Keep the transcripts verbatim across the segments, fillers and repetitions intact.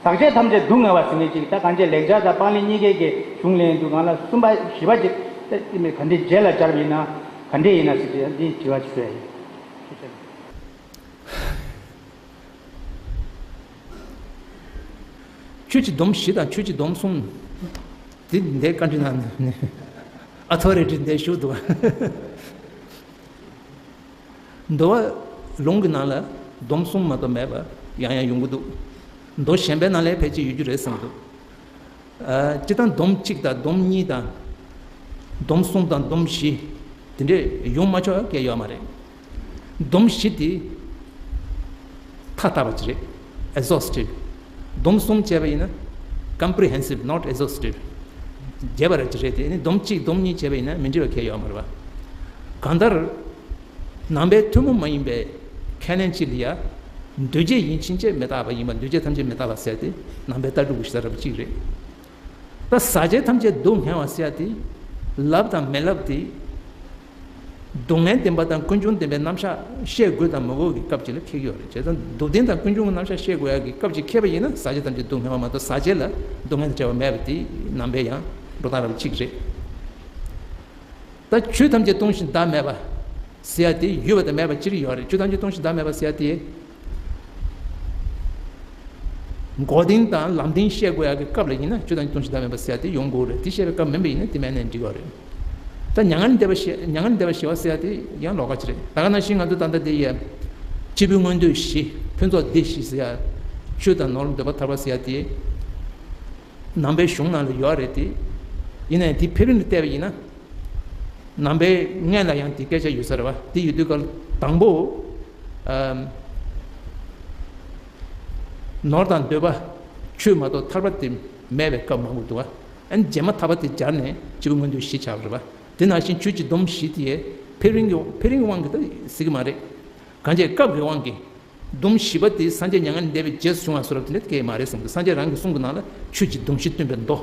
ཟག་བཅས་ཐམས་ཅད་སྡུག་བསྔལ་བ་ཟེར་མཁན་ཅིག་ད་གང་ཅི་ལེགས་སྦྱར་དང་པཱ་ལི་གཉིས་ཀའི་གི་གཞུང་ལེན་དུས་སྒང་ལ་གསུམ་པ་བཞི་པ་ཅིག་ད་ཨེ་མེད་ག་འདྲའི་རྗེས་ལ་སྦྱར་བ་ཡིན་ན་ག་འདྲས་ཡིན་ན་ཟེར་ཏེ་འདི་དྲི་བ་ཅིག་ཞུ་ཡ་ཡིན། ཆོས་ཀྱི་སྡོམ་བཞི་དང་ཆོས་ཀྱི་སྡོམ་གསུམ། འདི་འདའི་བཀའ་འདྲི་ནང་ནས་ཨ་ཐོ་རེ་ཏི་འདའི་ཞུ་འདུག་འདུལ་བ་ལུང་གི་ནང་ལ་སྡོམ་གསུམ་མ་གཏོགས་མེད་པ་ཡང་ཡང་ཡོང་གི་འདུག་མདོ་གཞན་པའི་ནང་ལ་ཕལ་ཆེར་ཡོད་རྒྱུ་རེད་བསམ་གྱི་འདུག་ཨ། སྤྱིར་བཏང་སྡོམ་གཅིག་དང་སྡོམ་གཉིས་དང་། སྡོམ་གསུམ་དང་སྡོམ་བཞི། དེ་འདྲས་ཡོང་མ་ཆོག་ཡ་གང་ཡང་ཡོད་མ་རེད། སྡོམ་བཞི་དེ་མཐའ་དག་པ་ཅིག་རེད། Exhaustive། སྡོམ་གསུམ་བྱས་པ་ཡིན་ན་Comprehensive, not exhaustive། རྒྱས་པ་ར་ཅིག་རེད་དེ། ནི་སྡོམ་གཅིག་སྡོམ་གཉིས་བྱས་པ་ཡིན་ན་མི་འགྲིག་པ་གང་ཡང་ཡོད་མ་རེད་པ། གང་ལྟར། ནང་པའི་ཐུན་མོང་མ་ཡིན་པའི་ཁས་ལེན་གཅིག་ལ་ཡ། འདུས་བྱས་ཡིན་ཕྱིན་ཆད་མི་རྟག་པ་ཡིན་པ། འདུས་བྱས་ཐམས་ཅད་མི་རྟག་པ་ཟེར་ཏེ་ནང་པའི་ལྟ་གྲུབ་ཀྱི་ཞེ་ས་ར་བ་གཅིག་རེད། ད་ཟག་བཅས་ཐམས་ཅད་སྡུག་བསྔལ་བ་ཟེར་ཡ་དེ། ལབ་དང་མི་ལབ་དེ། སྡུག་བསྔལ་བདེན་པ་དང་ཀུན་འབྱུང་བདེན་པའི་རྣམ་གཞག་བཤད་དགོས་དང་མི་དགོས་ཀྱི་སྐབས་ཅིག་ལ་འཁེལ་གྱི་ཡོད་རེད། བྱས་ཙང་སྡུག་བདེན་དང་ཀུན་འབྱུང་གི་རྣམ་གཞག་བཤད་དགོས་ཡ་གི་སྐབས་ཅིག་འཁེལ་བ་ཡིན་ན་ཟག་བཅས་ཐམས་ཅད་སྡུག་བསྔལ་བ་མ་གཏོགས་ཟག་བཅས་ལ་སྡུག་བསྔལ་དང་བྲལ་བ་མེད་པ་དེ་ནང་པའི་ཡང་འགྲོ་སྟངས་ར་བ་གཅིག་རེད། ད་ཆོས་ཐམས་ཅད་སྟོང་ཞིང་བདག་མེད་པ་ཟེར་ཡ་དེ་ཡོད་པ་དང་མེད་པ་ཅི་རིགས་ཡོད་རེད། ཆོས་ཐམས་ཅད་སྟོང་ཞིང་བདག་མེད་པ་ཟེར་ཡ་དེ། མགོ་རྟིང་དང་ལམ་རྟིང་བཤད་དགོས་ཡ་གི་སྐབས་ལ་ཡིན་ན་ཆོས་ཐམས་ཅད་སྟོང་ཞིང་བདག་མེད་པ་ཟེར་ཡ་དེ་ཡོང་དགོས་རེད། དེ་བཤད་པའི་སྐབས་མིན་པ་ཡིན་ན་དེ་མེད་ནའི་འགྲིག་གི་རེད། ད་མྱ་ངན་འདས་པ་ཞེས་མྱ་ངན་འདས་པ་ཞེས་པ་ཟེར་ཡ་དེ་ཡང་ལོགས་ཀ་ཅིག་རེད། ད་ག་ནང་བཞིན་ང་ཚོ་ད་ལྟ་དེ་ཡ། སྐྱེས་བུའི་མངོན་འདོད་བཞི། ཕུན་ཚོགས་སྡེ་བཞི་ཟེར་ཡ། ཆོས་དང་ནོར་འདོད་པ་ཐར་པ་ཟེར་ཡ་དེ། ནང་པའི་གཞུང་ནང་ལ་ཡོད་རེད་དེ། ཡིན་ནའི་དེ་ཕེ་རེ་ནས་བལྟས་པ་ཡིན་ན། ནང་པའི་སྔོན་ལ་ཡང་དེ་སྐད་ཆ་ཡོད་ས་རེད་བ། དེ་ཡོད་དུས་སྐབས་དང་པོ། ཨམ། ནོར་དང་འདོད་པ་ཆོས་མ་གཏོགས་ཐར་པ་དེ་མེད་པའི་སྐབས་མང་པོ་འདུག་བ། ཨ་ནི་རྗེས་མ་ཐར་པ་དེ་སྦྱར་ནས་སྐྱེས་བུ་མངོན་འདོད་བཞི་ཆགས་པ་རེད་བ། དེ་ནང་བཞིན་ཆོས་ཀྱི་སྡོམ་བཞི་དེ་ཕེ་རེ་གི་ཕེ་རེ་གི་དབང་གིས་ད་ཟེར་གི་མ་རེད། གང་ཅི་སྐབས་ཀྱི་དབང་གིས། སྡོམ་བཞི་པ་དེ་སངས་རྒྱས་མྱ་ངན་འདས་པའི་རྗེས་སུ་བྱུང་བ་བཟོ་འདྲ་དེ་འདྲ་སྐད་མ་རེད་བསམ་གི། སངས་རྒྱས་རང་གི་གསུང་གི་ནང་ལ་ཆོས་ཀྱི་སྡོམ་བཞི་སྟོན་པའི་མདོ།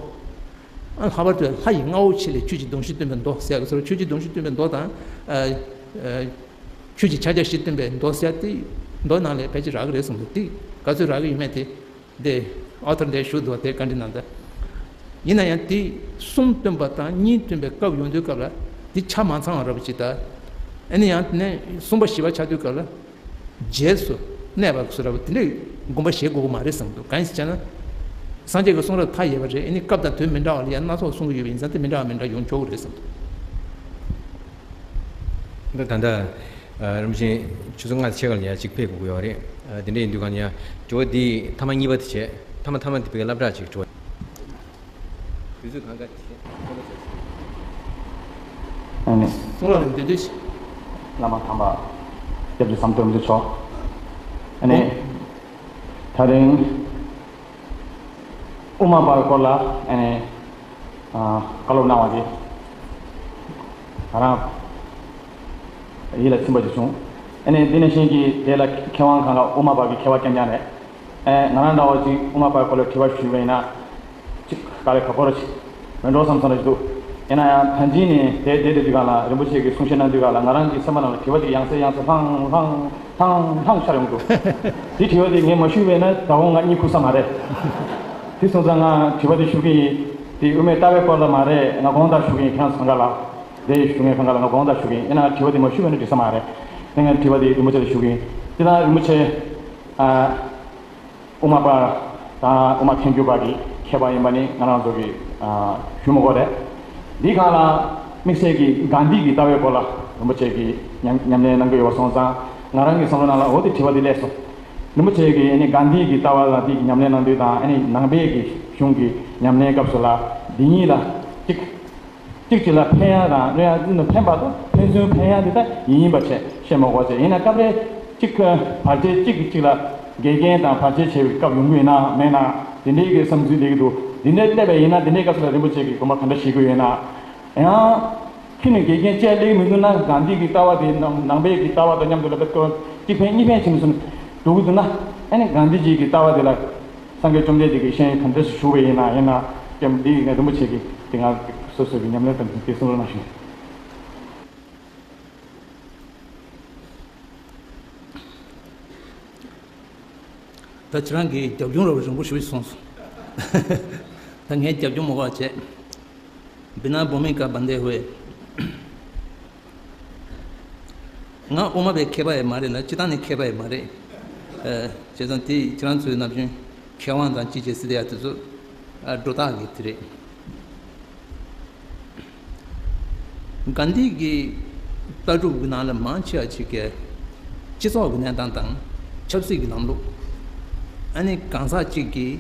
ཨ། ལྷག་པར་དུ་ལྷ་ཡི་མངའ་འོག་ཆེ་ལས་ཆོས་ཀྱི་སྡོམ་བཞི་སྟོན་པའི་མདོ་ཟེར་གི་བཟོ་འདྲ། ཆོས་ཀྱི་སྡོམ་བཞི་སྟོན་པའི་མདོ་དང་། ཨ། ཨ། ཆོས་ཀྱི་ཕྱག་རྒྱ་བཞི་སྟོན་པའི་མདོ་ཟེར་དེ་མདོ་ནང་ལ་ཕལ་ཆེར་རག་གི་རེད་བསམ་གི། དེ་ག་ཚོད་རག་གི་ཡོད་མེད་དེ། འདི་ཨོ་ཐར་འདིར་བཞུགས་འདུག་བ། དེ་བཀའ་འདྲི་གནང་དང་། ཡིན་ན་ཡང་དེ་གསུམ་སྟོན་པ་དང་གཉིས་སྟོན་པའི་སྐབས་ཡོང་དུས་སྐབས་ལ་འདི་ཆ་མ་ཚང་བ་ར་བ་ཅིག་ད། ཨ་ནི་ཡང་དེ་ནས་གསུམ་པ་བཞི་པ་ཆགས་དུས་སྐབས་ལ་རྗེས་སུ་གནས་པ་སུ་ར་བ་དེ་འདྲས་དགོངས་པ་བཞེས་དགོས་ཀྱི་མ་རེད་བསམ་འདུག། གང་ཡིན་ཟེར་ན། སངས་རྒྱས་ཀྱི་གསུང་རབ་མཐའ་ཡས་པ་རེད། ཨ་ནི་སྐབས་དང་དུས་མི་འདྲ་བ་ལ་ཡང་སྣ་ཚོགས་གསུང་གི་ཡོད་པ་ཡིན་ཙང་དེ་མི་འདྲ་བ་མི་འདྲ་ཡོང་ཆོག་གི་རེད་བསམ་འདུག། འདི་ད་ལྟ། ཨ། རིན་པོ་ཆེ་ཆུ་ཚོད་ལྔ་དང་ཕྱེད་ཀ་ལ་ཡ་གཅིག་ཕེབས་དགོས་ཀྱི་ཡོད་རེད། ཨ། དེ་འདྲ་ཡིན་དུས་ག་ནས་ཡ་དྲི་བ་འདི་ཐ་མ་གཉིས་པ་དེ་བྱས། ཐ་མ་ཐ་མ་དེ་བའི་སློབ་གྲྭ་གཅིག་དྲི་བ། དུས་ཚོད་གང་ག་དེ་བྱས་ཐ་མ་བྱས་ཟིན། ཨ་ནི། གསུང་རབ་འདི་དུས། བླ་མ་དམ་པ་སྐྱབས་རྗེ་ཟམ་གདོང་རིན་པོ་ཆེ་མཆོག། ཨ་ནི། ཨོ། ད་རིང་། དབུ་མ་པའི་སྐོར་ལ་ཨ་ནི། ཨ། བཀའ་སློབ་གནང་བ་དེ་ང་རང་ཡིད་ལ་ཚིམ་པ་ཞིག་བྱུང་། ཨ་ནི་འདི་ནང་བཞིན་གྱི་དེ་ལ་མཁས་དབང་གང་ག་དབུ་མ་པ་གི་མཁས་པ་རྐྱང་རྐྱང་རེད། ཨ། ང་རང་འདྲ་བོ་ཅིག་དབུ་མ་པའི་སྐོར་ལ་དྲི་བ་ཞུས་པ་ཡིན་ན། ཅིག་དཀའ་ལས་ཁག་པོ་ར་ཅིག་མེད་འགྲོ་བསམ་བསམ་ར་ཅིག་འདུག། ཡིན་ན་ཡང་ད་གིན་ནས་དེ་དེ་དེ་དུས་གང་ལ་རིན་པོ་ཆེ་གིས་གསུང་བཤད་གནང་དུས་གང་ལ་ང་རང་གི་སེམས་པ་ནང་ལ་དྲི་བ་ཅིག་ཡང་སེ་ཡང་སེ་ལྷང་ལྷང་། ལྷང་ལྷང་ཤར་ཡོང་འདུག། དེ་དྲི་བ་དེ་ངས་མ་ཞུས་པ་ཡིན་ན་ད་དུང་ང་གཉིད་ཁུག་ས་མ་རེད། དེ་སོང་ཙང་ང་དྲི་བ་དེ་ཞུ་གི་ཡིན། དེ་དབུ་མའི་ལྟ་བའི་སྐོར་ལ་མ་རེད། ང་དགོངས་དག་ཞུ་གི་ཡིན། ཁྱེད་རང་ཚོ་གང་ག་ལ། དེ་ཞུ་མཁན་གང་ག་ལ་ང་དགོངས་དག་ཞུ་གི་ཡིན། ཡིན་ན་དྲི་བ་དེ་མ་ཞུས་པ་ཡིན་ན་འགྲིག་ས་མ་རེད། དེ་ང་དྲི་བ་དེ་རིན་པོ་ཆེ་ལ་ཞུ་གི་ཡིན། དེ་ན་རིན་པོ་ཆེ། ཨ། དབུ་མ་པ་དང་དབུ་མ་ཐལ་འགྱུར་བ་གི་མཁས་པ་ཡིན་པ་ནི་ང་རང་ཚོ་གི། ཨ། ཞུ་མི་དགོས་རེད། འདིའི་སྒང་ལ་དམིགས་བསལ་གྱི་གྷན་དྷི་གི་ལྟ་བའི་སྐོར་ལ་རིན་པོ་ཆེ་གིས་ཉམས་ཉམས་ལེན་གནང་གི་ཡོད་པ་སོང་ཙང་ང་རང་གི་བསམ་བློ་ནང་ལ་འོ་དེ་དྲི་བ་དེ་སླེབས་སོང་། རིན་པོ་ཆེ་གིས་ཨ་ནི་གྷན་དྷི་གི་ལྟ་བ་ལ་དེ་གི་ཉམས་ལེན་གནང་དུས་དང་ཨ་ནི་ནང་པའི་གི་གཞུང་གི་ཉམས་ལེན་སྐབས་སུ་ལ་འདི་གཉིས་ལ་གཅིག་གཅིག་གཅིག་ལ་ཕན་ཡ་དང་གནོད་ཡ། ཕན་པ་དང་ཕན་ཚུན་ཕན་ཡ་དེ་ད་ཡིན་ཡིན་པ་བྱས་བཤད་མ་དགོས་བྱས། ཡིན་ན་སྐབས་རེ་གཅིག་བར་ཆད་གཅིག་གིས་གཅིག་ལ་འགལ་རྐྱེན་དང་བར་ཆད་བྱེད་པའི་སྐབས་ཡོང་གི་ཡོད་ན་མེད་ན་དེ་འདྲའི་གི་བསམ་ཚུལ་སླེབས་ཀྱི་འདུག། དེ་འདྲའི་སླེབས་པ་ཡིན་ན་དེ་འདྲའི་སྐབས་སུ་ལ་རིན་པོ་ཆེ་གིས་དགོངས་པ་ག་འདྲ་བཞེས་ཀྱི་ཡོད་ན། ཡང་ཁྱེད་ནས་འགལ་རྐྱེན་བཅས་སླེབས་མི་འདུག་ན་གྷན་དྷི་གི་ལྟ་བ་དེ་ནང་ནང་པའི་གི་ལྟ་བ་དང་མཉམ་དུ་ལ་ད་གཅིག་ཕན་གཉིས་ཕན་བྱེད་མི་སོང་འདུག་གི་འདུག་ན། ཨ་ནི་གྷན་དྷི་ཇི་གི་ལྟ་བ་དེ་ལ། སངས་རྒྱས་བཅོམ་ལྡན་འདས་ཀྱི་ཞལ་ག་འདྲ་ཞིག་ཞུ་བ་ཡིན་ན་ཡིན་ན་ཀྱང་འདི་ཡིན་ན་རིན་པོ་ཆེ་གིས་དེ་སྔ་སོ་སོ་གི་ཉམས་ལེན་དང་དེ་གསུང་རོགས་གནང་ཞུ། ད་ཁྱེད་རང་གིས་རྒྱབ་ལྗོངས་རབ་རིང་པོ་ཞིག་སོང་སོང་། ད་ངས་རྒྱབ་ལྗོངས་མ་གོ་བ་བྱས། बिना भूमि का बंधे हुए। ང་དབུ་མ་པའི་མཁས་པ་ཡང་མ་རེད་ལ། སྤྱིར་བཏང་ནས་མཁས་པ་ཡང་མ་རེད། ཨ། བྱས་ཙང་དེ་ཁྱེད་རང་ཚོའི་ན་གཞོན་མཁས་དབང་དང་ཅི་བྱེད་སྲིད་ཡ་དེ་ཚོ། ཨ། སྒྲོ་བཏགས་ཀྱི་དེ་རེད། གྷན་དྷི་གི་ལྟ་གྲུབ་ཀྱི་ནང་ལ་མང་ཆེ་བ་ཅིག་གིས་སྤྱི་ཚོགས་ཀྱི་གནས་སྟངས་དང་ཆབ་སྲིད་ཀྱི་ལམ་ལུགས། ཨ་ནི་གང་ཟག་ཅིག་གིས་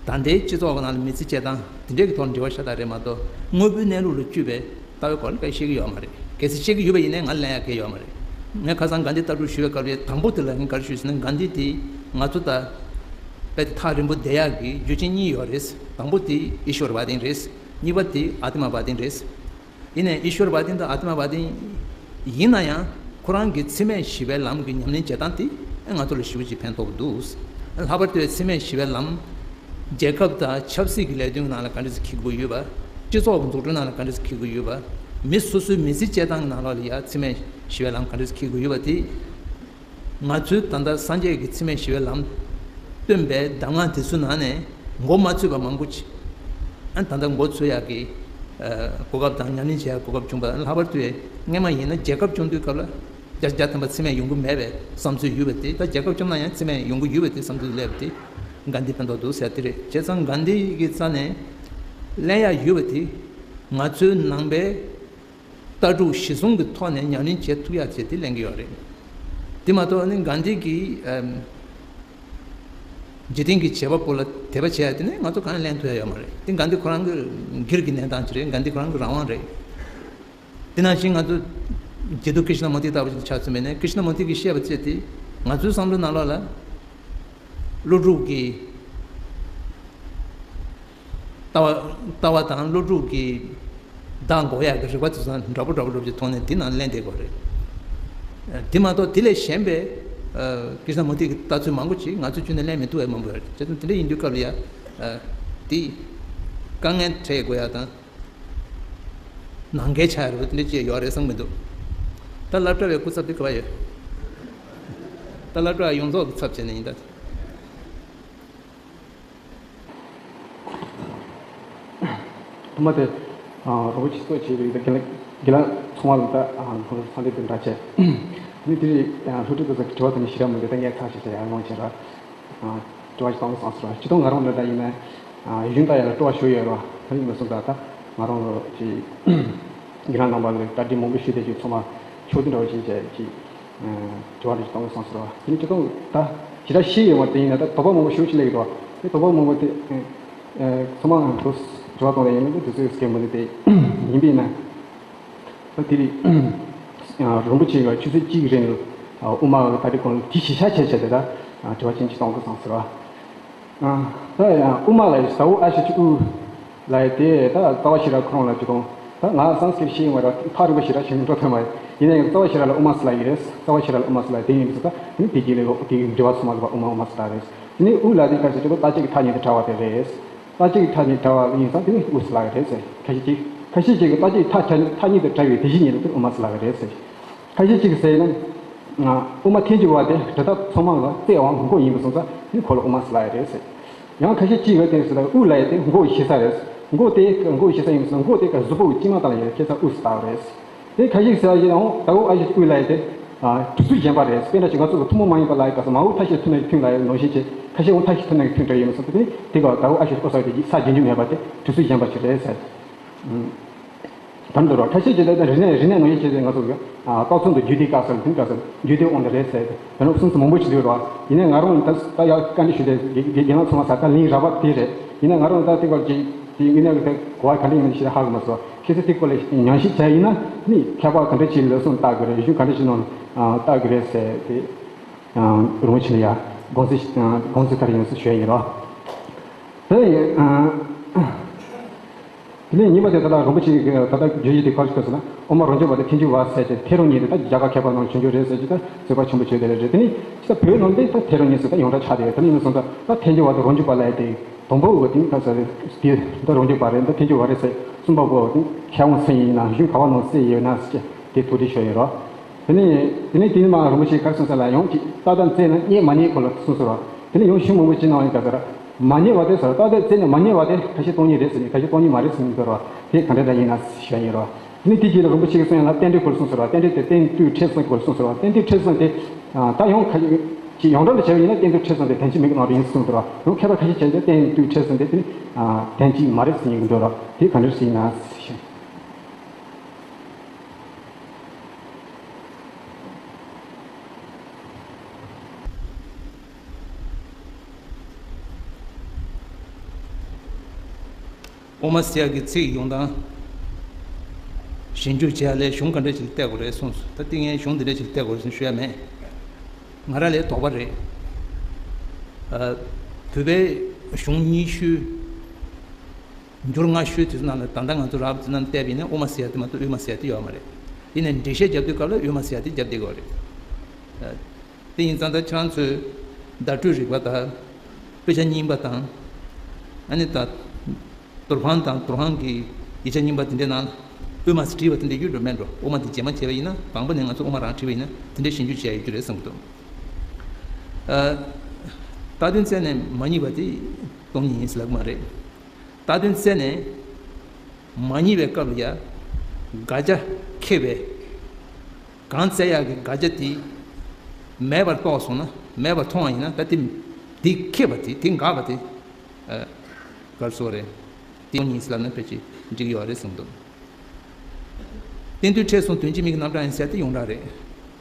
ད་ལྟའི་སྤྱི་ཚོགས་ཀྱི་ནང་ལ་མི་ཚེ་སྐྱེལ་སྟངས་དེ་འདྲས་ཀྱི་ཐོག་ལ་འབྲེལ་བ་ཤ་སྟག་རེད་མ་གཏོགས། དངོས་པོའི་གནས་ལུགས་ལ་བཅུག་པའི་ལྟ་བའི་སྐོར་ལ་གང་ཡང་བཤད་ཀྱི་ཡོད་མ་རེད། གལ་སྲིད་བཤད་ཀྱི་ཡོད་པ་ཡིན་ན་ང་ལ་ལན་ཡང་གང་ཡང་ཡོད་མ་རེད། ངས་ཁ་སང་གྷན་དྷི་ལྟ་གྲུབ་ཞུ་བའི་སྐབས་ལ་དང་པོ་དེ་ལ་ངས་ག་རེ་ཞུས་ཟེར་ན། གྷན་དྷི་དེ་ང་ཚོ་ད་དཔེ་དེ་ཐག་རིང་པོ་བསྡད་ཡག་གི་རྒྱུ་རྐྱེན་གཉིས་ཡོད་རེད། དང་པོ་དེ་ཨི་ཤོར་བ་དིན་རེད། གཉིས་པ་དེ་ཨ་ཏི་མ་བ་དིན་རེད། ཡིན་ནའི་ཨི་ཤོར་བ་དིན་དང་ཨ་ཏི་མ་བ་དིན་ཡིན་ན་ཡང་ཁོ་རང་གི་འཚེ་མེད་ཞི་བའི་ལམ་གྱི་ཉམས་ལེན་བྱེད་སྟངས་དེ་ང་ཚོ་ལ་ཞེ་པོ་ཅིག་ཕན་ཐོགས་འདུག། ལྷག་པར་དུ་འཚེ་མེད་ཞི་བའི་ལམ་རྒྱལ་ཁབ་དང་ཆབ་སྲིད་ཀྱི་ལས་དོན་ནང་ལ་ག་འདྲ་ཞིག་འཁྱེར་དགོས་ཡོད་པ། སྤྱི་ཚོགས་ཀྱི་འཛུགས་སྐྲུན་ནང་ལ་ག་འདྲ་ཞིག་འཁྱེར་དགོས་ཡོད་པ། མི་སོ་སོའི་མི་ཚེ་སྐྱེལ་སྟངས་ཀྱི་ནང་ལོགས་ལ་ཡང་འཚེ་མེད་ཞི་བའི་ལམ་ག་འདྲ་ཞིག་འཁྱེར་དགོས་ཡོད་པ་དེ། ང་ཚོས་ད་ལྟ་སངས་རྒྱས་ཀྱི་འཚེ་མེད་ཞི་བའི་ལམ་སྟོན་པའི་གདམས་ངག་དེ་ཚོའི་ནང་ནས་མགོ་མ་ཚོས་པ་མང་པོ་ཅིག། ཨ། ད་ལྟ་མགོ་ཚོས་ཡག་གི། ཨ། གོ་སྐབས་དང་ཉམས་ལེན་བྱེད་ཡག་གོ་སྐབས་བྱུང་བ། ལྷག་པར་དུ་སྔས་མ་ཡིན་ན་རྒྱལ་ཁབ་སྐྱོང་དུས་སྐབས་ལ་བརྒྱ་ཆ་བརྒྱ་ཐམ་པ་འཚེ་མེད་ཡོང་གི་མེད་པའི་བསམ་ཚུལ་ཡོད་པ་དེ། ད་རྒྱལ་ཁབ་སྐྱོང་ན་ཡང་འཚེ་མེད་ཡོང་གི་ཡོད་པའི་དེ་བསམ་ཚུལ་སླེབས་པ་དེ་གྷན་དྷི་ཕན་ཐོགས་འདུག་ཟེར་དེ་རེད། བྱས་ཙང་གྷན་དྷི་གི་རྩ་ནས་གླེང་ཡག་ཡོད་པ་དེ་ང་ཚོའི་ནང་པའི་ལྟ་གྲུབ་གཞི་བཟུང་གི་ཐོག་ནས་ཉམས་ལེན་བྱེད་ཐུབ་ཡག་བྱས་ཏེ་གླེང་གི་ཡོད་རེད། དེ་མ་གཏོགས་ནི་གྷན་དྷི་གིས། ཨམ། འཇིག་རྟེན་གྱི་བྱེད་པ་པོ་ལ་དད་པ་བྱེད་ཡག་དེ་ནི་ང་ཚོ་གང་ཡང་གླེང་ཐུབ་ཡག་ཡོད་མ་རེད། དེ་གྷན་དྷི་ཁོ་རང་གི་སྒེར་གྱི་གནས་སྟངས་ཅིག་རེད། གྷན་དྷི་ཁོ་རང་གི་རང་དབང་རེད། དེ་ནང་བཞིན་ང་ཚོ་རྗེ་བཙུན་ཀྲིཤ་ན་མུར་ཏི་ལྟ་བུ་ཞིག་ཆགས་ཚུལ་མེད་ནས། ཀྲིཤ་ན་མུར་ཏི་གིས་བཤད་པ་བྱས་ཏེ་ང་ཚོའི་བསམ་བློའི་ནང་ལོགས་ལ། ཀླུ་སྒྲུབ་ཀྱི་ལྟ་བ། ལྟ་བ་དང་ཀླུ་སྒྲུབ་ཀྱི་བདག་འགོག་ཡག་གི་རིགས་པ་དེ་ཚོ་འདྲ་པོ་འདྲ་པོ་འདྲ་པོ་ཅིག་མཐོང་ནས་འདི་ནང་གླེང་བསྡད་དགོས་རེད། དེ་མ་གཏོགས་དེ་ལས་གཞན་པའི་ཀྲིཤ་ན་མུར་ཏི་གི་ལྟ་ཚུལ་མང་པོ་ཅིག་ང་ཚོས་ཁྱོན་ནས་གླེང་མི་ཐུབ་པ་མང་པོ་ཡོད་རེད། བྱས་ཙང་དེ་འདྲ་ཡིན་དུས་སྐབས་ལ་ཡ། དེ་དཀའ་ངལ་འཕྲད་དགོས་ཡག་དང་། ནང་འགལ་ཆགས་ཡག་རེད་པ། དེ་འདྲ་ཅིག་ཡོད་རེད་བསམ་གྱི་མི་འདུག། ད་སློབ་གྲྭ་བའི་སྐུ་ཚབ་དེ་ག་པར་ཡོད། ད་སློབ་གྲྭ་ཡོངས་རྫོགས་ཀྱི་ཚབ་བྱས་ནས་ཡིན་ད། ཐོག་མ་དེ། ཨ། རོགས་ཀྱིས་གཙོ་བྱས་པའི་དགེ་ལགས། དགེ་ལགས་ཚང་མ་ལ་ད། ཨ། ཚང་འདི་དུ་འདྲ་བྱས། ནི་དེ་རིང་སློབ་ཕྲུག་ཚོ་དྲི་བ་དང་ནི་ཤེས་རབ་མི་འདུག། ད་ངས་ཚར་ཞིག་བྱས་ཡར་ལོངས་བྱས་ར། ཨ། དྲི་བ་ཞིག་བཏང་བསམ་སོང་ར། སྤྱིར་བཏང་ང་རང་འདྲ་འདྲ་ཡིན་ན། ཨ། གཞུང་ལྟ་ཡག་ལ་སྤྲོ་བ་ཞེ་པོ་ཡོད་ར། ད་ཡིན་པ་སོང་ཙང་ད་ང་རང་ལོ་ཅིག། དགེ་རྒན་རྣམ་པ་ལ་བཀའ་འདྲི་མང་པོ་ཞུས་ཏེ་ཅིག་ཚང་མ་ཕྱོགས་བསྡུས་འདྲ་བོ་ཅིག་བྱས་ཅིག། ཨ། དྲི་བ་རེ་ཞིག་བཏང་བསམ་སོང་ར། དེ་ནི་སྤྱིར་བཏང་ད་ཞེ་དྲག་ཤེས་ཡོད་མ་རེད། དེ་ཡིན་ན་ད་དོགས་པ་མང་པོ་ཞེ་པོ་ཅིག་སླེབས་ཀྱི་འདུག། དེ་དོགས་པ་མང་པོ་དེ། ཨ། ཚང་མ་དྲི་བ་བཏང་ནས་ཡིན་ན་དེ་ཚོའི་སྐད་མི་འདུག་དེ་ཡིན་པས་ན། ད་དེ་རིང་རིན་པོ་ཆེ་གིས་ཆུ་ཚོད་གཅིག་རིང་དབུ་མ་ད་རེས་གོང་དེ་གཞི་བཞག་བྱས་བྱས་ཏེ་ད་དྲི་བ་ཅན་ཅིག་གཏོང་དགོས་བསམ་ཟེར་བ། ད་ཡང་དབུ་མ་ལ་ཟ་འོག་ཨ་ཞབས་ཀྱུ་ཨུ་ལབ་ཡག་དེ་ད་རྩ་བ་ཤེས་རབ་ཁོ་རང་ལ་ཅིག་གཏོང་། ད་ང་སཾ་སྐྲྀཏ་ཤེས་ཡོད་མ་རེད། ཐག་རིང་པོ་ཞེ་དྲག་ཞིག་འགྲོ་ཐུབ་མ་རེད། ཡིན་ན་ཡང་རྩ་བ་ཤེས་རབ་ལ་དབུ་མ་ཟེར་ལབ་ཡག་རེད། རྩ་བ་ཤེས་རབ་ལ་དབུ་མ་ཟེར་ལབ་ཡག་དེ་ཡིན་ཟེར། ད་དེ་གི་ལས་དེ་གི་འགྲེལ་པ་ཚང་མ་ལ་དབུ་མ་དབུ་མ་ཟེར་ལབ་རེད། དེ་ནས་ཨུ་ལབ་དེ་ག་རེ་ཟེར་ཅིག་ད་རྟག་གཅིག་གི་ཐ་སྙད་དུ་བྲལ་བ་དེ་རེད། རྟག་གཅིག་ཐ་སྙད་བྲལ་བ་ཡིན་ཙང་དེ་ནི་ཨུ་ཟེར་ལབ་ཡག་རེད་ཟེར། ཁ་ཤས་ཅིག་ཁ་ཤས་ཅིག་གིས་རྟག་གཅིག་ཐ་ཐ་སྙད་དུ་བྲལ་བའི་དེ་བཞིན་ཉིད་ལ་དེ་ཨུ་མ་ཟེར་ལབ་ཡག་རེད་ཟེར། ཁ་ཤས་ཅིག་གིས་ཟེར་ན། དབུ་མ་ཐལ་འགྱུར་བ་དེ་སྒྲུབ་ཐབས་ཚང་མ་ལ་རྩ་བའི་མགོ་ཡིན་པ་སོང་ཙང་དེ་ཁོ་ལ་དབུ་མ་ཟེར་ལབ་ཡག་རེད་ཟེར། ཡང་ཁ་ཤས་ཅིག་གིས་དེ་ཟེར་ན་ཨུ་ལབ་ཡག་དེ་མགོ་གཞི་ས་རེད། མགོ་དེ་མགོ་གཞི་ས་ཡིན་པ་སོང་ཙང་མགོ་དེ་ག་གཟུགས་པོ་གི་དཀྱིལ་མ་དག་ལ་ཡོད་རེད། བྱས་ཙང་ཨུ་ཟེར་ལབ་ཡག་རེད། དེ་ཁ་ཤས་ཟེར་ཡག་ཡང་ད་འོག་ཨ་ཞབས་ཀྱུ་ཨུ་ལབ་ཡག་དེ། ཨ། གྲུབ་ཚུལ་གཞན་པ་རེད། དཔེར་ན་ཅིག་ང་ཚོ་གི་ཐུན་མོང་མ་ཡིན་པ་ལབ་ཡག་ག་ས་མ་འོག་མཐའ་བཞི་ཐུན་ནས་ཐུན་ལབ་ཡག་ནང་བཞིན་ཅིག་ཁ་ཤས་འོག་མཐའ་བཞི་ཐུན་ནས་ཐུན་འདྲ་ཡོད་མ་སོང་ཙང་དེ་ནི་དེ་ག་ད་འོག་ཨ་ཞབས་ཀྱུ་ཨོ་ས་དེ་ས་རྒྱན་རྒྱུ་མེད་པ་དེ་གྲུབ་ཚུལ་གཞན་པ་ཞིག་རེད་ཟེར། ད་འདི་རོ་ཁ་ཤས་ཀྱིས་ད་རིག་གནས་རིག་གནས་ནང་བཞིན་བྱས་ཏེ་ང་ཚོ་གི་ཨ་རྟགས་མཚན་དང་རྒྱུད་སྡེའི་སྐབས་སུ་ལ་དེ་སྐབས་སུ་རྒྱུད་སྡེའི་དབང་དུ་རེད་ཟེར་ཏེ་ད་ནི་གསུང་ཚུལ་མང་པོ་ཞིག་འདུག་རོ། ཡིན་ནའི་ང་རང་ད་ད་ཡག་བཀའ་འདྲི་ཞུས་ཏེ་དགེ་དགེ་རྒན་ཚང་མ་ཟེར་ད་ལན་རག་པ་དེ་རེད། ཡིན་ནའི་ང་རང་ད་དེ་སྐོར་གྱི་དེ་ཡིན་ནའི་དེ་གོ་བ་ག་འདྲ་ཡིན་མིན་ཞེ་དྲག་ཧ་གོ་མ་སོང་། ཁྱེད་ཚོས་དེ་སྐོར་ལ་ཉམས་ཞིབ་བྱས་ཡིན་ན་ནི་མཁས་པ་ག་འདྲ་ཅིག་ལམ་སང་ལྟ་དགོས་རེད། གཞུང་ག་འདྲ་ཅིག་ནང་ལ་ལྟ་དགོས་རེད་ཟེར་ཏེ། རིན་པོ་ཆེ་ལ་ཡ་དགོངས་ཚུལ་དགོངས་ཚུལ་ལྟར་ཡིན་ཟེར་ཞུ་ཡ་ཡིན་རོ། དེ་ཡིན། དེ་ནས་གཉིས་པ་དེ་ད་ལྟ་རིན་པོ་ཆེ་གིས་ད་ལྟ་བརྗོད་གཞི་དེ་ག་རེ་ཟེར་ན་དབུ་མ་རང་རྒྱུད་པ་དང་ཐལ་འགྱུར་བ་ཟེར་ཏེ་ཐལ་རང་གཉིས་དེ་ད་རྒྱ་གར་མཁས་པ་རྣམས་བྱུང་རྒྱུ་རེད་ཟེར་གྱི་ད་རྩོད་པ་ཆེན་པོ་བྱས་དེ་རེད། དེ་ནས་ད་བོད་ནང་དེ་ད་ཐལ་རང་གཉིས་ཟེར་ད་ཡོངས་གྲགས་ཆགས་དེ་རེད། དེ་ནས་ཡིན་སོང་ད་ད་ཐལ་འགྱུར་བ་དང་རང་རྒྱུད་པ་ལབ་ཡག་དེ་དང་པོ་འོ་དེ་ད་ཟེར་དེ་ད་རང་རྒྱུད་པ་རེད། ད་ཐལ་འགྱུར་བ་རེད་ཟེར་གསུམ་པ་བོ་དེ་མཁས་དབང་སུ་ཡིན་ན་གཞུང་ག་བ་ནང་གསལ་ཡོད་ན་ཟེར་གྱི་དེ་ཐུགས་འདྲི་ཞུ་ཡིན་རོ། དེ་ནས་དེ་ནས་དེ་ནས་མ་རིན་པོ་ཆེ་ག་རེ་གསུངས་ས་ལ་ཡང་ཅིག་རྟགས་དང་རྩད་ནི་རྙེད་མ་རྙེད་སྐོར་ལ་གསུངས་སོང་རོ། དེ་ནས་ཡང་ཞུ་མང་པོ་ཅིག་གནང་ཡོད་ཀྱང་ཟེར། མ་རྙེད་པ་དེ་ཟེར་བ་ད་ལྟའི་རྩད་ནས་མ་རྙེད་པ་དེ་ཁ་ཤས་སྟོང་ཉིད་རེད་ཟེར་ནས་ཁ་ཤས་སྟོང་ཉིད་མ་རེད་ཟེར་ནས་འདོད་ར། དེ་ག་འདྲ་འདྲ་ཡིན་ན་ཞུ་ཡ་ཡིན་ར། དེ་ནས་དེ་རྗེས་ལ་རིན་པོ་ཆེ་གིས་གསུངས་ཡ་ལ་རྟེན་འབྲེལ་སྐོར་གསུངས་ཟེར་བ། རྟེན་འབྲེལ་དེ་རྟེན་མཐུན་འཕྲལ་གསུམ་སྐོར་གསུངས་ཟེར་བ། རྟེན་མཐུན་འཕྲལ་གསུམ་དེ་ད་ཡང་ཁ་ཅིག་ཡོངས་གྲགས་ལ་བྱས་པ་ཡིན་ན་རྟེན་མཐུན་འཕྲལ་གསུམ་དེ་དོན་གཅིག་མིང་གི་ནང་དུ་ཡིན་གསུངས་འདུག་ར། ཡང་མཁས་པ་ཁ་ཤས་བྱས་ཏེ་རྟེན་མཐུན་འཕྲལ་གསུམ་དེ་དེ་ནི་དོན་གཅིག་མ་རེད་ཟེར་ཡིན་གྱི་འདུག་ར། དེ་ག་འདྲ་ཞིག་ཡིན་ན་ཞུ། དབུ་མ་ཟེར་ཡག་གི་ཚིག་ཡོང་སྟངས་ཞིབ་འཇུག་བྱེད་ཡ་ལས་གཞུང་ག་འདྲ་ཞིག་བལྟ་དགོས་རེད་གསུངས་སོང་། ད་ལྟ་ངས་གཞུང་འདི་འདྲ་ཞིག་བལྟ་དགོས་རེད་ཟེར་ཞུ་ཡ་མེད། ང་རང་ལས་དོགས་པ་རེད། ཨ། བོད་པའི་གཞུང་རྙིང་ཤོས། འགྱུར་སྔ་ཤོས་དེ་ཚོ་ནང་ལ་ད་ལྟ་ང་ཚོ་རབ་དེ་ནང་བལྟས་པ་ཡིན་ན་དབུ་མ་ཟེར་ཡ་དེ་མ་གཏོགས་དབུས་མ་ཟེར་ཡ་དེ་ཡོད་མ་རེད། ཡིན་ནའི་འགྲེལ་བཤད་རྒྱབ་དུས་སྐབས་ལ་དབུས་མ་ཟེར་ཡ་དེ་རྒྱབ་བསྡད་དགོས་རེད། དེ་ཡིན་ཙང་ད་ཁྱེད་རང་ཚོས་བརྡ་སྤྲོད་རིག་པ་དང་། དཔེ་ཆ་རྙིང་པ་དང་། ཨ་ནི་ད། ཏུར་ཧྥང་དང་ཏུར་ཧྥང་གི་ཡིག་ཆ་རྙིང་པ་དེ་འདྲའི་ནང་དབུས་མ་ཟེར་བྲིས་པ་དེ་འདྲ་ཡོད་འགྲོ་མེད་འགྲོ། དབུ་མ་དེ་རྗེས་མ་བྱས་པ་ཡིན་ན་དང་པོ་ནས་ང་ཚོ་དབུ་མ་རང་བྲིས་པ་ཡིན་ན་དེ་འདྲའི་ཞིབ་འཇུག་བྱས་ཡོད་རྒྱུ་རེད་བསམ་གྱི་འདུག། ཨ། རྟགས་དོན་རྩད་ནས་མ་རྙེད་པ་དེ་སྟོང་ཉིད་ཡིན་ཟེར་ལབ་ཀྱི་མ་རེད། རྟགས་དོན་རྩད་ནས་མ་རྙེད་པའི་སྐབས་ལ་ཡ། དགག་བྱ་ཁེགས་པས། གང་རྩད་ཡག་གི་དགག་བྱ་དེ་མེད་པར་རྟོགས་སོང་ན། མེད་པར་མཐོང་བ་ཡིན་ན་ད་དེ་དེ་ཁེགས་པ་དེ་དེ་འགག་པ་དེ། ཨ། ག་རེ་ཟེར་དགོས་རེད། དེ་ཉིད་ལབ་ན་ཕལ་ཆེར་འགྲིག་ཡོད་རེད་གསུངས་འདུག། རྟེན་མཐུན་འཕྲལ་གསུམ་དོན་གཅིག་མིང་གི་རྣམ་གྲངས་ཡིན་ཟེར་དེ་ཡོངས་གྲགས་རེད།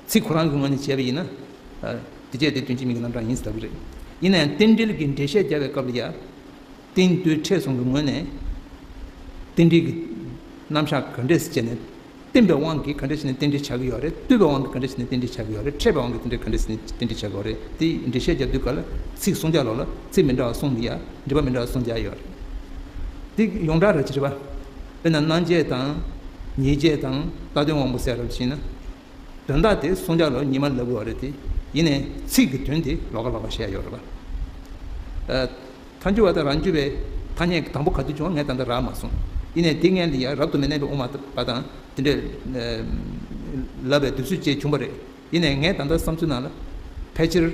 ཚིག་ཁོ་རང་གི་ངོས་ནས་བྱས་པ་ཡིན་ན། ཨ། དེ་བྱས་དེ་དོན་གཅིག་མིང་གི་རྣམ་གྲངས་ཡིན་ཟེར་ལབ་ཀྱི་རེད། ཡིན་ན་ཡང་རྟེན་འབྲེལ་གྱི་འགྲེལ་བཤད་རྒྱབ་པའི་སྐབས་ལ་ཡ། རྟེན་མཐུན་འཕྲལ་གསུམ་གྱི་ངོས་ནས། རྟེན་འབྲེལ་གྱི་རྣམ་གཞག་ག་འདྲས་བྱས་ནས། བརྟེན་པའི་དབང་གིས་ག་འདྲས་བྱས་ནས་རྟེན་འབྲེལ་ཆགས་ཀྱི་ཡོད་རེད། ལྟོས་པའི་དབང་གིས་ག་འདྲས་བྱས་ནས་རྟེན་འབྲེལ་ཆགས་ཀྱི་ཡོད་རེད། འཕྲད་པའི་དབང་གིས་དེ་འདྲས་ག་འདྲས་བྱས་ནས་རྟེན་འབྲེལ་ཆགས་ཀྱི་ཡོད་རེད། དེ་འགྲེལ་བཤད་རྒྱབ་དུས་སྐབས་ལ་ཚིག་གསུམ་ཆར་ལོགས་ལ་ཚིག་མི་འདྲ་བ་གསུམ་ལ་ཡ་འགྲེལ་པ་མི་འདྲ་བ་གསུམ་ཆར་ཡོད་རེད། དེ་ཡོངས་གྲགས་རེད་ཅེས་པ། དཔེར་ན་རྣམ་བཅད་དང་། ཉེར་བཅད་དང་། རྟགས་དོན་དབང་པོ་ཟེར་རབ་བྱས་ན། དོན་དག་དེ་གསུང་བྱ་ལོ་ཉི་མ་ལབ་དགོས་རེད་དེ། ཡིན་ནའི་ཚིག་གི་དོན་དེ་ལོགས་ཀ་ལོགས་ཀ་བཤད་ཡོད་རེད་པ། ཨ། ཐལ་འགྱུར་བ་དང་རང་རྒྱུད་པའི་ཐ་སྙད་ཀྱི་དང་པོ་ག་དུས་བྱུང་བ་ངས་ད་ལྟ་རག་མ་སོང་། ཡིན་ནའི་དེ་སྔོན་ལ་ཡང་རབ་ཏུ་མི་གནས་པའི་དབུ་མ་པ་དང་དེ་འདྲས་ལབ་པའི་དུས་ཚོད་ཅིག་བྱུང་བ་རེད། ཡིན་ནའི་ངས་ད་ལྟ་བསམ་ཚུལ་ནང་ལ་ཕལ་ཆེར།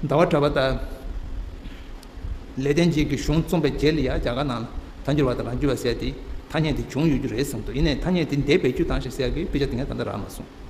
ཟླ་བ་གྲགས་པ་དང་། ལེགས་ལྡན་འབྱེད་ཀྱི་གཞུང་རྩོམ་པའི་རྗེས་ལ་ཡང་རྒྱ་གར་ནང་ལ་ཐལ་འགྱུར་བ་དང་རང་རྒྱུད་པ་ཟེར་དེ་ཐ་སྙད་དེ་བྱུང་ཡོད་རྒྱུ་རེད་བསམ་འདུག། ཡིན་ནའི་ཐ་སྙད་དེ་འདས་པའི་རྒྱུ་དང་ཞེས་ཟེར་གྱི་དཔེ་ཆ་དེ་ངས་ད་ལྟ་རག་མ་སོང་།